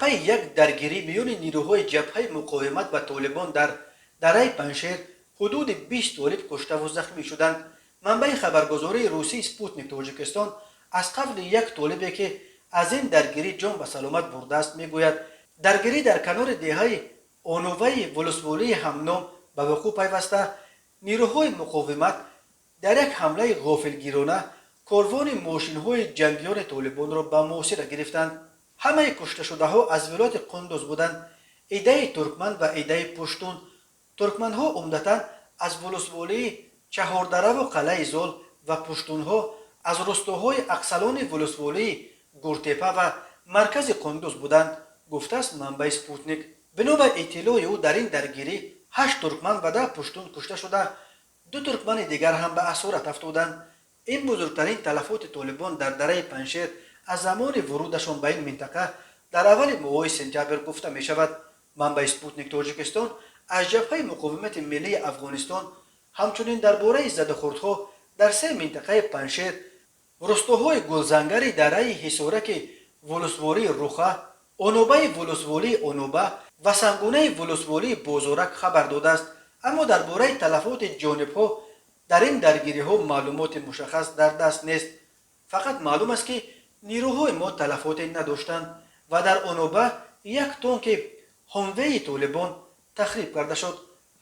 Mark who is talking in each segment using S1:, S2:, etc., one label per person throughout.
S1: Пайи як даргирӣ миёни нирӯҳои Ҷабҳаи муқовимат ва Толибон дар дараи Панҷшер ҳудуди 20 толиб куштаву захмӣ шуданд. Манбаи хабаргузории русии «Спутник» Тоҷикистон аз қавли як толибе, ки аз ин даргирӣ ҷон ба саломат бурдааст, мегӯяд, даргирӣ дар канори деҳаи Оноваи волусволии ҳамном ба вуқӯъ пайваста, нирӯҳои муқовимат дар як ҳамлаи ғофилгирона корвони мошинҳои ҷангиёни толибонро ба муҳосира гирифтанд. Ҳамаи кушташудаҳо аз вилояти Қундуз буданд, иддаи туркман ва иддаи пуштун. Туркманҳо умдатан аз волусволии Чаҳордараву Қалъаи Зол ва пуштунҳо аз рустоҳои Ақсалони волусволии Гуртепа ва маркази Қундуз буданд, гуфтааст манбаи «Спутник». Бино ба иттилои ӯ, дар ин даргирӣ ҳашт туркман ва 10 пуштун кушта шуда, ду туркмани дигар ҳам ба асорат афтоданд. Ин бузургтарин талафоти толибон дар дараи Панҷшер аз замони вурудашон ба ин минтақа дар аввали моҳҳои сентябр гуфта мешавад. Манбаи «Спутник» Тоҷикистон аз Ҷабҳаи муқовимати миллии Афғонистон ҳамчунин дар бораи задухӯрдҳо дар се минтақаи Панҷшер, рустоҳои Гулзангари дараи Ҳисораки волусвории Руха, Онобаи волусволии Оноба ва Сангунаи волусволии Бозорак хабар додааст, аммо дар бораи талафоти ҷонибҳо дар ин даргириҳо маълумоти мушаххас дар даст нест. Фақат маълум аст, ки нирӯҳои мо талафоте надоштанд ва дар Оноба як тонки ҳомвеи толибон тахриб карда шуд,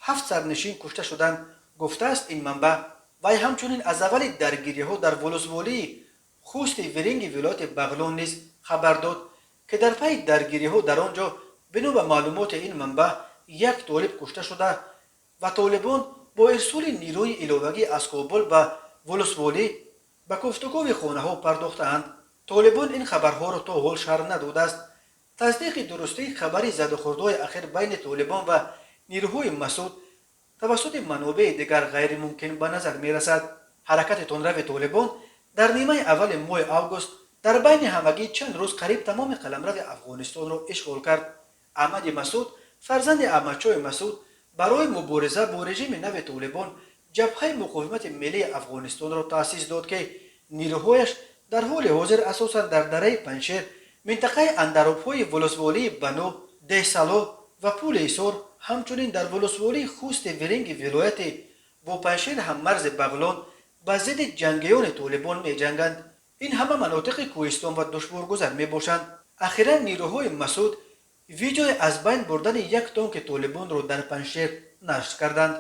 S1: ҳафт сарнишин кушта шуданд, гуфтааст ин манбаъ. Вай ҳамчунин аз аввали даргириҳо дар волусволии Хусти Виринги вилояти Бағлон низ хабар дод, ки дар пайи даргириҳо дар он ҷо, бино ба маълумоти ин манбаъ, як толиб кушта шуда ва толибон бо ирсоли нирӯи иловагӣ аз Кобул ба волусволӣ ба кофтукови хонаҳо пардохтаанд. Толибон ин хабарҳоро то ҳол шарҳ надодааст. Тасдиқи дурустии хабари задухӯрдҳои ахир байни толибон ва нирӯҳои Масуд тавассути манобеи дигар ғайримумкин ба назар мерасад. Ҳаракати тундрави толибон дар нимаи аввали моҳи август дар байни ҳамагӣ чанд рӯз қариб тамоми қаламрави Афғонистонро ишғол кард. Аҳмади Масуд, фарзанди Аҳмадшоҳи Масуд, барои мубориза бо режими нави толибон Ҷабҳаи муқовимати миллии Афғонистонро таъсис дод, ки нирӯҳояш дар ҳоли ҳозир асосан дар дараи Панҷшер, минтақаи Андаробҳои волусволии Бану, Деҳсало ва Пули Ҳисор, ҳамчунин дар волусволии Хусти Виринги вилояти бо Панҷшер ҳаммарзи Бағлон ба зидди ҷангиёни толибон меҷанганд. Ин ҳама манотиқи кӯҳистон ва душворгузар мебошанд. Ахиран нирӯҳои Масуд видеои аз байн бурдани як тонки толибонро дар Панҷшер нашр карданд.